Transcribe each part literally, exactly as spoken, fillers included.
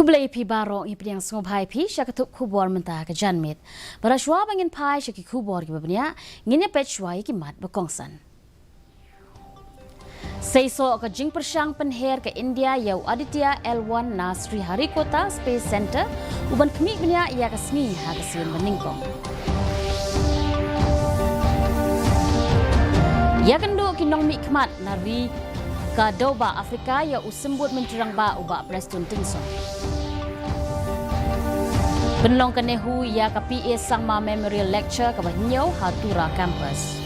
Khublei phi baroh, ngi pdiang sngewbha ïa phi sha ka thup khubor mynta ka janmiet. Bad shuwa ba ngin phai sha ki khubor kiba bniah, ngin ïa peit shuwa ïa ki mat ba kongsan. Seisoh ka jingpyrshang pynher ka India ïa u Aditya L one na Sriharikota Space Centre, u ban khmih bniah ïa ka sngi ha ka sien ba nyngkong. Ïakynduh ki nongmihkhmat na ri ka dewbah Afrika ïa u Symbud Myntri Rangbah u Bah Prestone Tynsong. Pynlong ka NEHU ïa ka P A Sangma Memorial Lecture kaba hynñiew ha Tura Campus.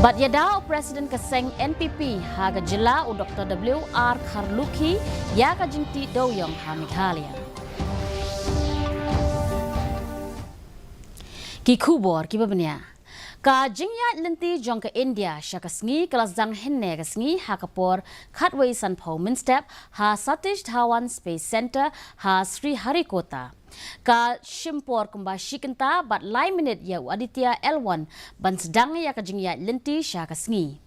Bad ïada u President ka seng N P P ha ka jylla u Doctor W R Kharlukhi ïa ka jingtih dewïong ha Meghalaya. Ki khubor kiba bniah. Ka jingïaid lynti jong ka India sha ka sngi ka la sdang hynne ka sngi ha ka por khatwei sanphew mynstep ha Satish Dhawan Space Centre ha Sriharikota. Ka shim por kumba shi kynta bad lai minit ïa u Aditya L one ban sdang ïa ka jingïaid lynti sha ka sngi.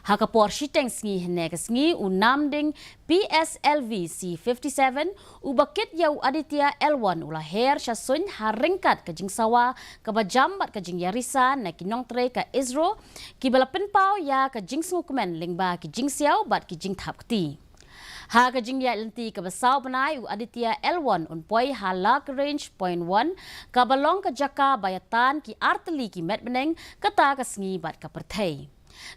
Ha ka por shiteng sngi hynne ka sngi u namding P S L V C fifty-seven, u ba kit ïa u Aditya L one u la her sha suiñ ha ryngkat ka jingsawa kaba jam bad ka jingïarisa na ki nongtrei ka ISRO, kiba la pynpaw ïa ka jingsngewkmen lyngba ki jingsiaw bad ki jingthap kti. Ha ka jingïaid lynti kaba saw bnai u Aditya L one un poi ha Lagrange Point one, kaba long ka jaka ba ïatan ki artylli ki met bneng, kata ka sngi bad ka pyrthei.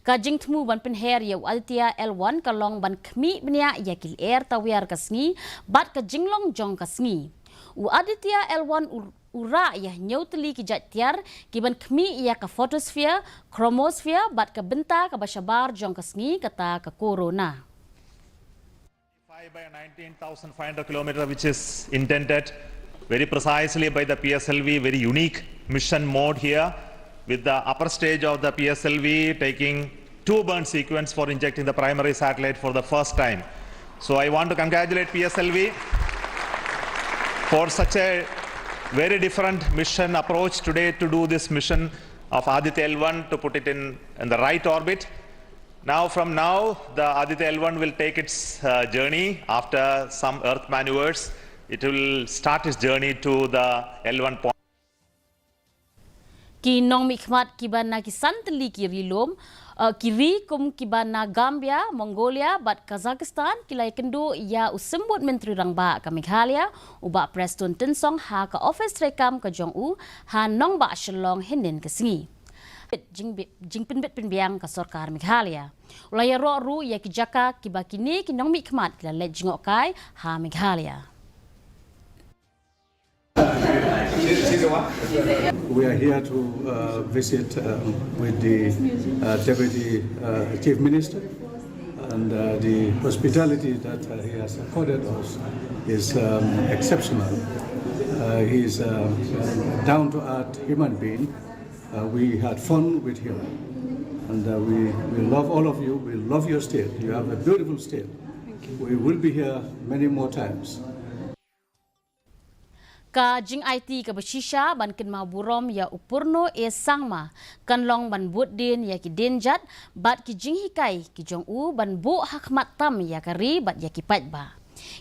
Ka jingthmu ban pynher ïa u Aditya L one ka long ban khmih bniah ïa ki lyer tawiar ka sngi bad ka jinglong jong ka sngi. U Aditya L one u, u rah ïa hynñiew tylli ki jait tiar ki ban khmih ïa ka photosphere, chromosphere bad ka bynta kaba shabar jong ka sngi kata ka corona. By a nineteen thousand five hundred kilometer, which is intended very precisely by the P S L V, very unique mission mode here, with the upper stage of the P S L V taking two burn sequence for injecting the primary satellite for the first time. So I want to congratulate P S L V for such a very different mission approach today to do this mission of Aditya L one to put it in, in the right orbit. Now, from now, the Aditya L one will take its uh, journey after some Earth maneuvers. It will start its journey to the L one point. Ki nongmihkhmat kiba na ki san tylli ki ri lum, uh, ki ri kum kiba na Gambia, Mongolia bad Kazakhstan ki la ïakynduh ïa u Symbud Myntri Rangbah ka Meghalaya, u Bah Prestone Tynsong ha ka ophis treikam ka jong u ha nongbah Shillong hynnin ka sngi. Jingbi-, jingpynbit pynbiang ka sorkar Meghalaya. U la ïaroh ruh ïa ki jaka kiba kine ki nongmihkhmat ki la leit jngohkai ha Meghalaya. We are here to uh, visit um, with the uh, Deputy uh, Chief Minister, and uh, the hospitality that uh, he has accorded us is um, exceptional. Uh, he is a down to earth human being. Uh, we had fun with him. And uh, we, we love all of you. We love your state. You have a beautiful state. We will be here many more times. Ka jingaiti kaba shisha ban kynmaw burom ïa u Purno A Sangma kan long ban bud dien ïa ki dienjat bad ki jinghikai ki jong u ban buh ha khmat tam ïa ka ri bad ïa ki paidbah.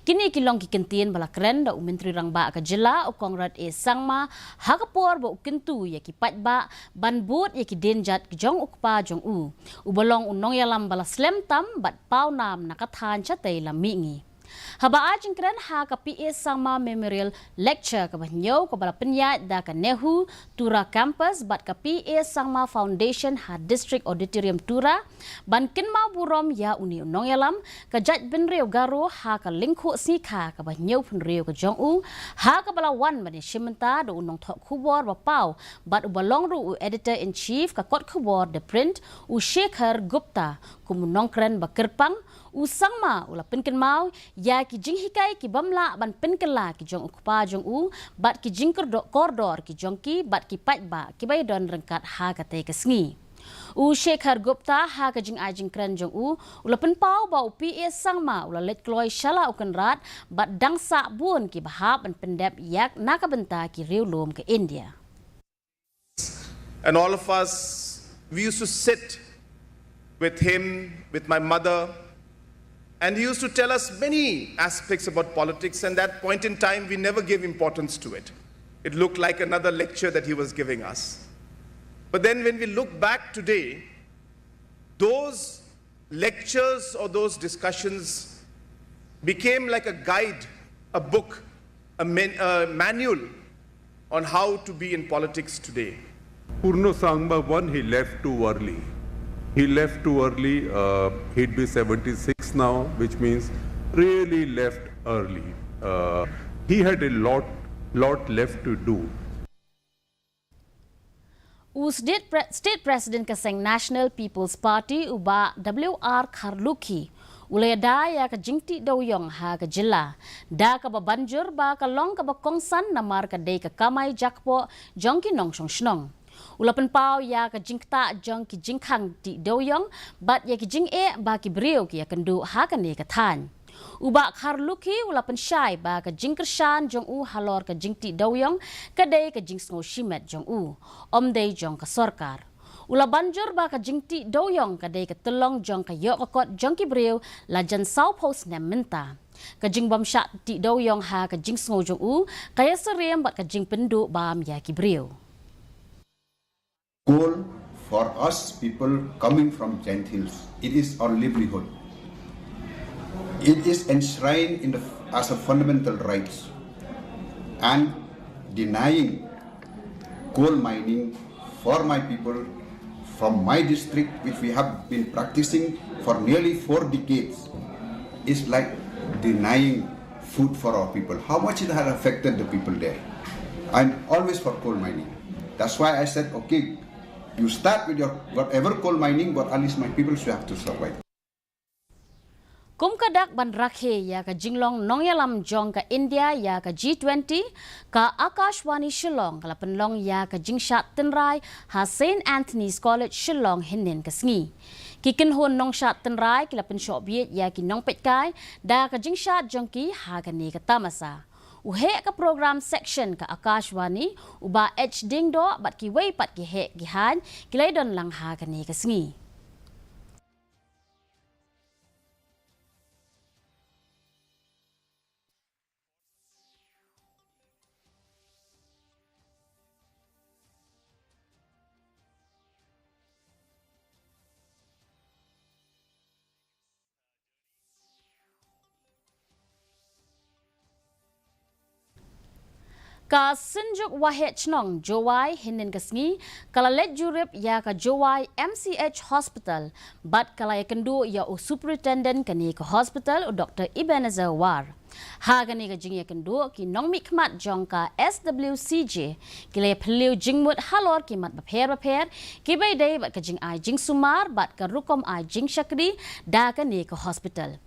Kine ki long ki kyntien ba la kren da u Myntri Rangbah ka jylla u Conrad A Sangma ha ka por ba u kyntu ïa ki paidbah ban bud ïa ki dienjat ki jong u kpa jong u, uba long u nongïalam ba la slem tam bad pawnam na ka thaiñ shatei lam mihngi. Haba ai jingkren ha ka P A Sangma Memorial Lecture kaba hynñiew kaba la pynïaid da ka NEHU Tura Campus bad ka P A Sangma Foundation ha District Auditorium Tura, ban kynmaw burom ïa une u nongïalam, ka jaitbynriew Garo ha ka lyngkhuh sngi kha kaba hynñiew phew hynriew ka jong u, ha kaba la wan ban ïashim bynta da u nongthoh khubor ba paw bad uba long ruh u Editor in Chief ka kot khubor The Print, u Shekhar Gupta, kum u nongkren ba kyrpang, u Sangma u la pynkynmaw ïa ki jinghikai ki bym lah ban pynkylla ki jong u kpa jong u bad ki jingkordor ki jong ki bad ki paidbah kiba ïadon ryngkat ha katei ka sngi. U Shekhar Gupta ha ka jingai jingkren jong u u la pynpaw ba u P A Sangma u la leit kloi sha la u Kynrad bad dang sah bun kiba hap ban pyndep ïa na ka bynta ki riewlum ka India. And all of us, we used to sit with him, with my mother, And he used to tell us many aspects about politics, and that point in time, we never gave importance to it. It looked like another lecture that he was giving us. But then, when we look back today, those lectures or those discussions became like a guide, a book, a, men, a manual on how to be in politics today. Purno Sangma, one, he left too early. He left too early. Uh, he'd be seventy-six now, which means really left early. Uh, he had a lot, lot left to do. U State, Pre State President ka seng National People's Party u Bah W R Kharlukhi u la ïada ïa ka jingtih dewïong ha ka jylla da kaba banjur ba ka long kaba kongsan namar ka dei ka kamai jakpoh jong ki nongshong shnong. U la pynpaw ïa ka jingktah jong ki jingkhang tih dewïong bad ïa ki jingeh ba ki briew ki ïakynduh ha kane ka thaiñ. U Bah Kharlukhi u la pynshai ba ka jingkyrshan jong u halor ka jingtih dewïong ka dei ka jingsngew shimet jong u, ym dei jong ka sorkar. U la banjur ba ka jingtih dewïong ka dei ka tyllong jong ka ïoh ka kot jong ki briew la jan sawphew snem mynta. Ka jingbym shah tih dewïong ha ka jingsngew jong u ka ïasyriem bad ka jingpynduh bam ïa ki briew. Coal for us people coming from Jaintia Hills. It is our livelihood. It is enshrined in the, as a fundamental rights. And denying coal mining for my people from my district, which we have been practicing for nearly four decades, is like denying food for our people. How much it has affected the people there. I'm always for coal mining. That's why I said, okay, you start with your whatever coal mining, but at least my people should have to survive. Kum ka dak ban rakhe ïa ka jinglong nongïalam jong ka India ïa ka G twenty, ka Akashvani Shillong ka la pynlong ïa ka jingshad tynrai ha Saint Anthony's College Shillong hynnin ka sngi. Ki kynhun nongshad tynrai ki la pynshoh bieit ïa ki nongpeitkai da ka jingshad jong ki ha kane ka tamasa. U heh ka program section ka Akashvani, u Bah H Diengdoh bad kiwei pat ki heh ki haiñ ki la ïadon lang ha kane ka sngi. Ka Synjuk Waheh Chnong Jowai hynnin ka sngi ka la leit jurip ïa ka Jowai M C H Hospital bad ka la ïakynduh ïa u Superintendent kane ka hospital u Doktor Ebenezer War. Ha kane ka jingïakynduh ki nongmihkhmat jong ka S W C J ki la ïaphylliew jingmut halor ki mat bapher bapher kiba ïadei bad ka jingai jingsumar bad ka rukom ai jingshakri da kane ka hospital.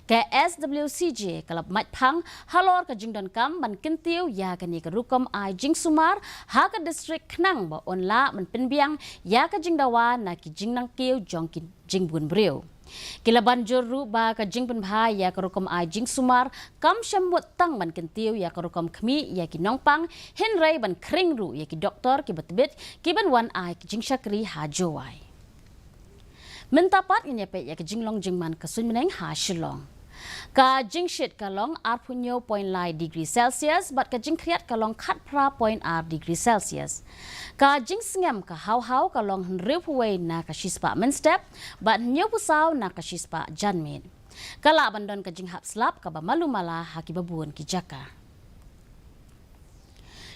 Ka S W C J ka la mait phang halor ka jingdonkam ban kyntiew ïa kane ka rukom ai jingsumar ha ka district khnang ba yn lah ban pynbiang ïa ka jingdawa na ki jingnangkiew jong ki jingbun briew. Ki la ban jur ruh ba ka jingpynbha ïa ka rukom ai jingsumar kam shym mut tang ban kyntiew ïa ka rukom khmih ïa ki nongpang hynrei ban khring ruh ïa ki doktor kiba tbit ki ban wan ai jingshakri ha Jowai. Mynta pat ngin ïa peit ïa ka jinglong jingman ka suiñ bneng ha Shillong. Ka jingshit ka long arphew hynñiew point lai degree Celsius bad ka jingkhriat ka long khatphra point ar degree Celsius. Ka jingsngem ka hawhaw ka long hynriewphew wei na ka shispah mynstep bad hynñiewphew saw na ka shispah janmiet. Ka lah ban don ka jinghap slap kaba malu mala ha kiba bun ki jaka.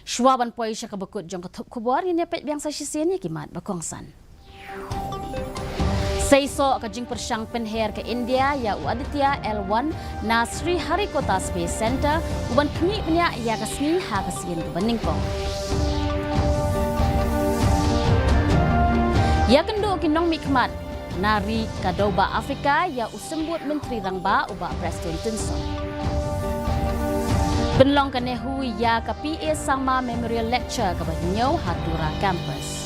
Shuwa ban poi sha kaba kut jong ka thup khubor ngin ïa peit biang sa shisien ïa ki mat ba kongsan. Seisoh ka jingpyrshang pynher ka India ïa u Aditya L one na Sriharikota Space Centre u ban khmih bniah ïa ka sngi ha ka sien kaba nyngkong. Ïakynduh ki nongmihkhmat na ri ka dewbah Afrika ïa u symbud Myntri Rangbah u Bah Prestone Tynsong. Pynlong ka NEHU ïa ka P A Sangma Memorial Lecture kaba hynñiew ha Tura Campus.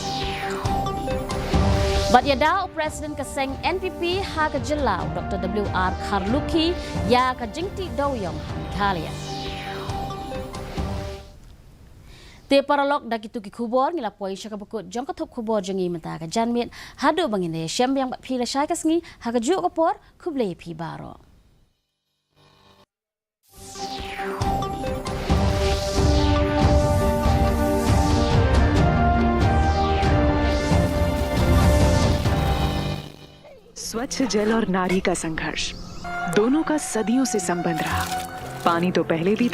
Bad ïada u President ka seng N P P ha ka jylla u Doktor W R Kharlukhi ïa ka jingtih dewïong ha Meghalaya. Te paralok, da kitu ki khubor ngi la poi sha kaba kut jong ka thup khubor jong ngi mynta ka janmiet. Haduh ba ngin ïashem biang bad phi lashai ka sngi ha kajuh ka por, khublei phi baroh. स्वच्छ जल और नारी का संघर्ष, दोनों का सदियों से संबंध रहा। पानी तो पहले भी